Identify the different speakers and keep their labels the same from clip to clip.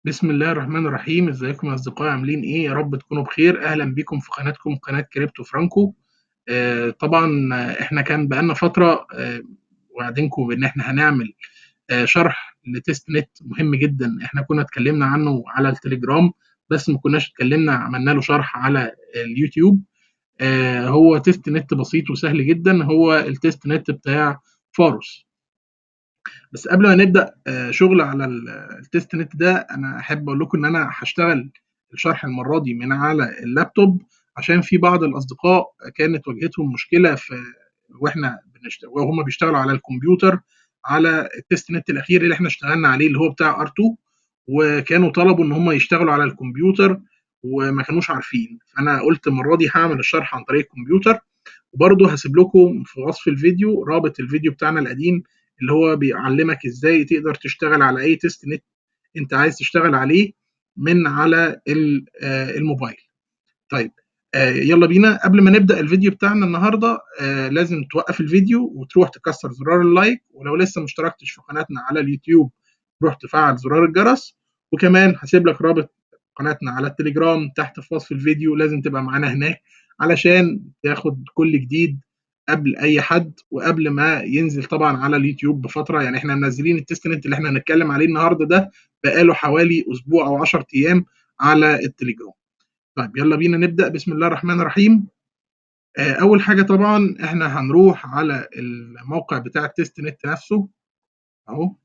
Speaker 1: بسم الله الرحمن الرحيم. ازيكم يا اصدقائي، عاملين ايه؟ يا رب تكونوا بخير. اهلا بيكم في قناتكم قناة كريبتو فرانكو. طبعا احنا كان بقالنا فترة وعدينكم بان احنا هنعمل شرح ل testnet مهم جدا. احنا كنا اتكلمنا عنه على التليجرام بس ما كناش اتكلمنا عملنا له شرح على اليوتيوب. هو testnet بسيط وسهل جدا، هو ال testnet بتاع فاروس. بس قبل ما نبدا شغل على ال testnet ده، انا احب اقول لكم ان انا هشتغل الشرح المرة دي من على اللابتوب، عشان في بعض الاصدقاء كانت واجهتهم مشكلة في واحنا وهم بيشتغلوا على الكمبيوتر على ال testnet الاخير اللي احنا اشتغلنا عليه اللي هو بتاع R2، وكانوا طلبوا ان هم يشتغلوا على الكمبيوتر وما كانوش عارفين. فانا قلت المرة دي هعمل الشرح عن طريق الكمبيوتر، وبرضه هسيب لكم في وصف الفيديو رابط الفيديو بتاعنا القديم اللي هو بيعلمك ازاي تقدر تشتغل على اي testnet انت عايز تشتغل عليه من على الموبايل. طيب يلا بينا. قبل ما نبدأ الفيديو بتاعنا النهارده لازم توقف الفيديو وتروح تكسر زرار ال like، ولو لسه ما اشتركتش في قناتنا على اليوتيوب روح تفعل زرار الجرس، وكمان هسيب لك رابط قناتنا على التليجرام تحت في وصف الفيديو، لازم تبقى معانا هناك علشان تاخد كل جديد قبل اي حد وقبل ما ينزل طبعا على اليوتيوب بفترة. يعني احنا منزلين ال testnet اللي احنا هنتكلم عليه النهارده ده بقاله حوالي اسبوع او 10 ايام على التليجرام. طيب يلا بينا نبدا. بسم الله الرحمن الرحيم. اول حاجة طبعا احنا هنروح على الموقع بتاع ال testnet نفسه اهو،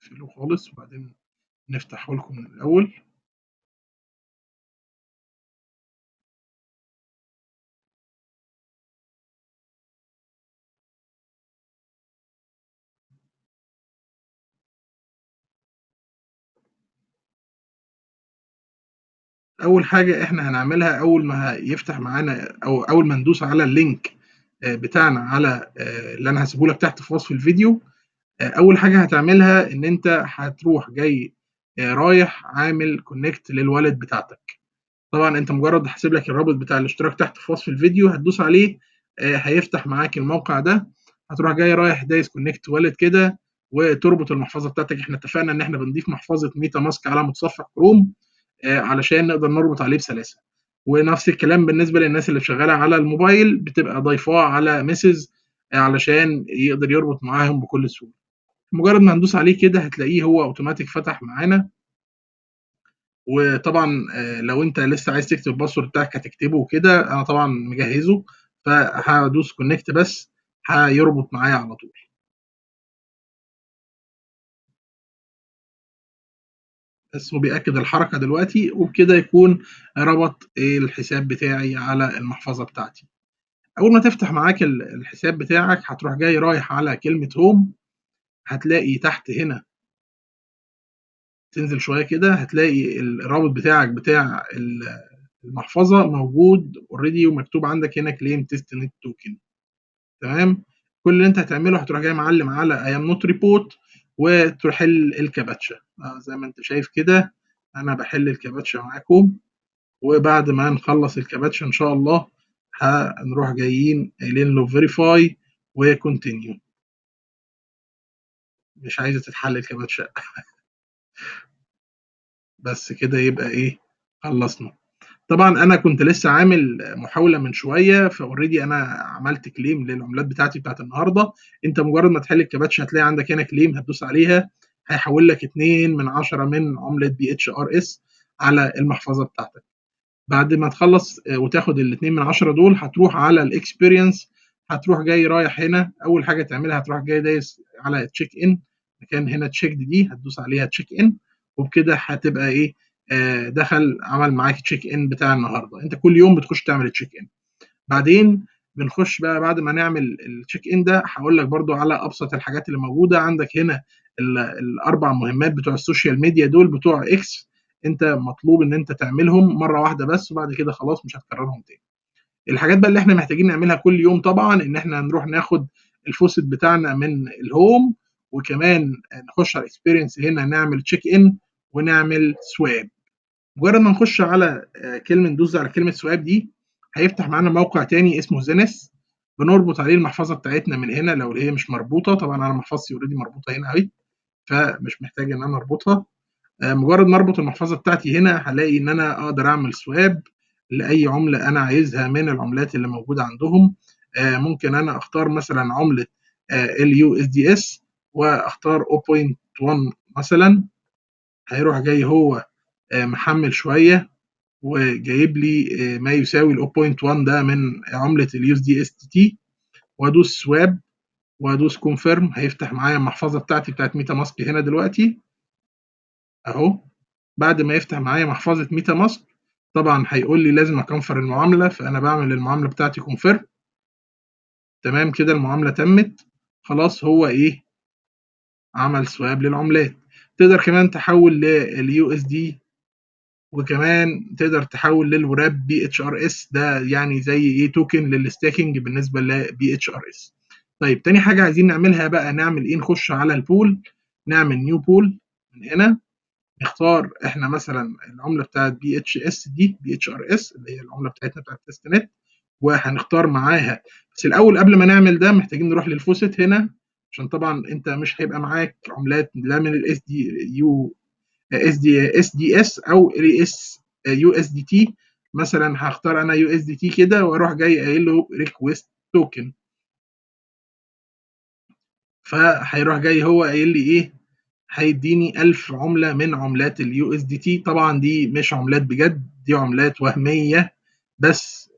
Speaker 1: نقفله خالص وبعدين نفتحه لكم من الاول. اول حاجة احنا هنعملها اول ما يفتح معانا او اول ما ندوس على ال link بتاعنا على اللي انا هسيبه لك تحت في وصف الفيديو، اول حاجة هتعملها ان انت هتروح جاي رايح عامل connect لل wallet بتاعتك. طبعا انت مجرد هسيب لك الرابط بتاع الاشتراك تحت في وصف الفيديو، هتدوس عليه هيفتح معاك الموقع ده. هتروح جاي رايح دايس connect wallet كده وتربط المحفظة بتاعتك. احنا اتفقنا ان احنا بنضيف محفظة ميتا ماسك على متصفح كروم علشان نقدر نربط عليه بسلاسة. ونفس الكلام بالنسبة للناس اللي شغالة على الموبايل، بتبقى ضايفاه على ميسز علشان يقدر يربط معاهم بكل سهولة. مجرد ما هندوس عليه كده هتلاقيه هو اوتوماتيك فتح معانا. وطبعا لو انت لسه عايز تكتب ال password بتاعك هتكتبه وكده، انا طبعا مجهزة فهدوس connect بس هيربط معايا على طول. بس هو بيأكد الحركة دلوقتي، وبكده يكون ربط الحساب بتاعي على المحفظة بتاعتي. أول ما تفتح معاك الحساب بتاعك هتروح جاي رايح على كلمة home، هتلاقي تحت هنا تنزل شوية كده هتلاقي الرابط بتاعك بتاع المحفظة موجود already ومكتوب عندك هنا claim testnet token. تمام، كل اللي انت هتعمله هتروح جاي معلم على I am not robot وتحل الكابتشا. زي ما انت شايف كده انا بحل الكابتشا معاكم، وبعد ما نخلص الكابتشا ان شاء الله هنروح جايين قايلين له verify و continue. مش عايزه تتحل الكابتشا بس كده يبقى ايه خلصنا. طبعا انا كنت لسه عامل محاولة من شوية، ف already انا عملت claim للعملات بتاعتي بتاعت النهارده. انت مجرد ما تحل الكابتشا هتلاقي عندك هنا claim، هتدوس عليها هيحول لك 2 من 10 من عمله BHRS على المحفظة بتاعتك. بعد ما تخلص وتاخد ال 2 من 10 دول هتروح على ال experience، هتروح جاي رايح هنا اول حاجة تعملها هتروح جاي دايس على check in، مكان هنا check دي هتدوس عليها check in، وبكده هتبقى ايه دخل عمل معاك check in بتاع النهارده. انت كل يوم بتخش تعمل check in. بعدين بنخش بقى بعد ما نعمل ال check in ده هقول لك برضو على ابسط الحاجات اللي موجودة عندك هنا. الاربع مهمات بتوع ال social media دول بتوع اكس، انت مطلوب ان انت تعملهم مرة واحدة بس، وبعد كده خلاص مش هتكررهم تاني. الحاجات بقى اللي احنا محتاجين نعملها كل يوم طبعا ان احنا نروح ناخد ال faucet بتاعنا من ال home، وكمان نخش على ال experience هنا نعمل check in ونعمل swap. مجرد ما نخش على كلمة ندوس على كلمة swap دي هيفتح معانا موقع تاني اسمه زينس، بنربط عليه المحفظة بتاعتنا من هنا لو هي مش مربوطة. طبعا انا محفظتي already مربوطة هنا اهي. فمش محتاج ان انا اربطها. مجرد ما اربط المحفظة بتاعتي هنا هلاقي ان انا اقدر اعمل swap لاي عمله انا عايزها من العملات اللي موجودة عندهم. ممكن انا اختار مثلا عمله ال USDS واختار 0.1 مثلا، هيروح جاي هو محمل شوية وجايب لي ما يساوي ال 0.1 ده من عمله ال USDST، وادوس swap وادوس confirm. هيفتح معايا المحفظة بتاعتي بتاعت MetaMask هنا دلوقتي اهو. بعد ما يفتح معايا محفظة MetaMask طبعا هيقول لي لازم ا confirm المعاملة، فانا بعمل المعاملة بتاعتي confirm. تمام كده المعاملة تمت خلاص. هو ايه عمل swap للعملات. تقدر كمان تحول لل USD، وكمان تقدر تحول لل wrap BHRS، ده يعني زي ايه token لل staking بالنسبة ل BHRS. طيب تاني حاجة عايزين نعملها بقى، نعمل ايه؟ نخش على ال pool، نعمل new pool من هنا، نختار احنا مثلا العملة بتاعت بي اتش اس دي، بي اتش ار اس اللي هي العملة بتاعتنا بتاعت testnet، وهنختار معاها. بس الاول قبل ما نعمل ده محتاجين نروح لل faucet هنا، عشان طبعا انت مش هيبقى معاك عملات لا من الاس دي يو اس دي اس دي اس او ال اس يو اس دي تي. مثلا هختار انا USDT كده، واروح جاي قايل له request token، فهيروح جاي هو قايل لي ايه؟ هيديني 1000 عمله من عملات ال USDT. طبعا دي مش عملات بجد، دي عملات وهمية بس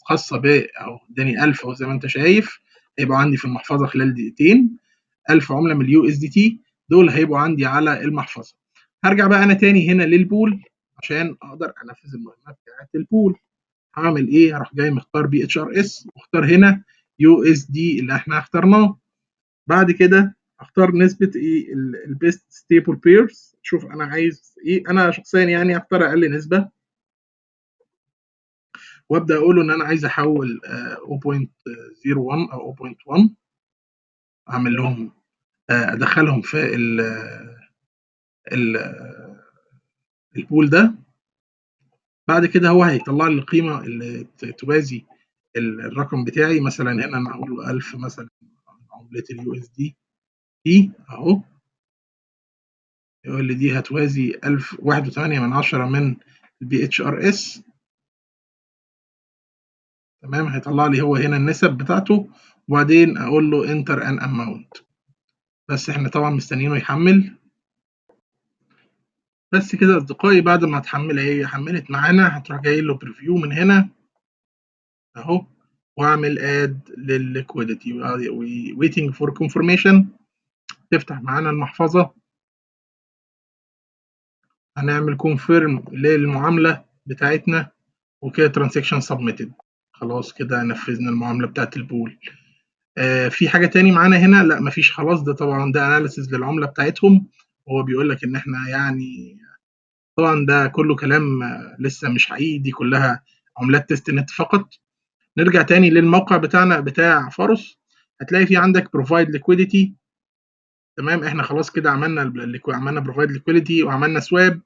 Speaker 1: خاصة ب اهو اداني 1000 اهو زي ما انت شايف، هيبقوا عندي في المحفظة خلال دقيقتين. 1000 عمله من ال USDT دول هيبقوا عندي على المحفظة. هرجع بقى انا تاني هنا لل pool عشان اقدر انفذ المهمة بتاعت ال pool. هعمل ايه؟ هروح جاي مختار BHRS واختار هنا USD اللي احنا اخترناه. بعد كده اختار نسبه ايه؟ ال best stable pairs. شوف انا عايز ايه، انا شخصيا يعني اختار اقل نسبه، وابدا اقول له ان انا عايز احول 0.01 او 0.1، اعمل لهم ادخلهم في ال ال pool ده. بعد كده هو هيطلع لي القيمة اللي توازي الرقم بتاعي. مثلا هنا انا هقول له 1000 مثلا عمله ال USDT اهو، يقول لي دي هتوازي 1001.8 من ال BHRS. تمام، هيطلع لي هو هنا النسب بتاعته، وبعدين اقول له enter an amount. بس احنا طبعا مستنيينه يحمل. بس كده يا اصدقائي، بعد ما هتحمل اهي حملت معانا، هتروح جاي له preview من هنا اهو، واعمل add لل liquidity waiting for confirmation. تفتح معانا المحفظة، هنعمل confirm للمعامله بتاعتنا، وكده transaction submitted. خلاص كده نفذنا المعاملة بتاعت ال pool. في حاجة تاني معانا هنا؟ لا مفيش خلاص. ده طبعا ده analysis للعملة بتاعتهم، وهو بيقول لك ان احنا يعني طبعا ده كله كلام لسه مش حقيقي، دي كلها عملات testnet فقط. نرجع تاني للموقع بتاعنا بتاع فاروس، هتلاقي في عندك provide liquidity. تمام، احنا خلاص كده عملنا provide liquidity وعملنا swap.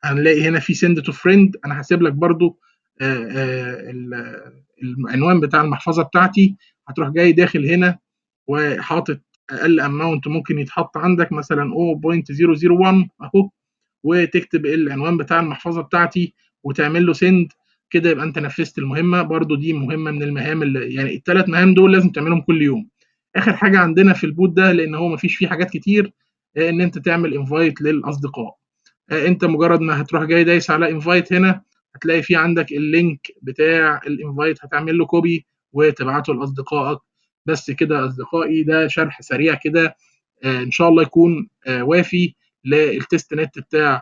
Speaker 1: هنلاقي هنا في send to friend. انا هسيب لك برضو العنوان بتاع المحفظة بتاعتي. هتروح جاي داخل هنا وحاطط اقل amount ممكن يتحط عندك مثلا 0.001 اهو، وتكتب العنوان بتاع المحفظة بتاعتي وتعمل له send. كده يبقى انت نفذت المهمة. برضو دي مهمة من المهام اللي يعني الثلاث مهام دول لازم تعملهم كل يوم. اخر حاجة عندنا في ال bot ده، لان هو مفيش فيه حاجات كتير، ان انت تعمل invite للاصدقاء. انت مجرد ما هتروح جاي دايس على invite هنا، هتلاقي في عندك ال link بتاع ال invite، هتعمل له copy وتبعته لاصدقائك. بس كده يا اصدقائي، ده شرح سريع كده، ان شاء الله يكون وافي لل testnet بتاع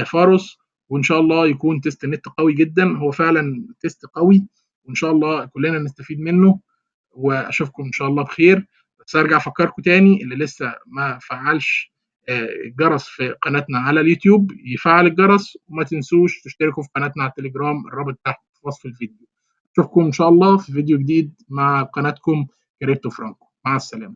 Speaker 1: فاروس، وان شاء الله يكون testnet قوي جدا. هو فعلا test قوي، وان شاء الله كلنا نستفيد منه. واشوفكم ان شاء الله بخير. بس ارجع افكركم تاني، اللي لسه ما فعلش الجرس في قناتنا على اليوتيوب يفعل الجرس، وما تنسوش تشتركوا في قناتنا على التليجرام، الرابط تحت في وصف الفيديو. اشوفكم ان شاء الله في فيديو جديد مع قناتكم كريبتو فرانكو. مع السلامة.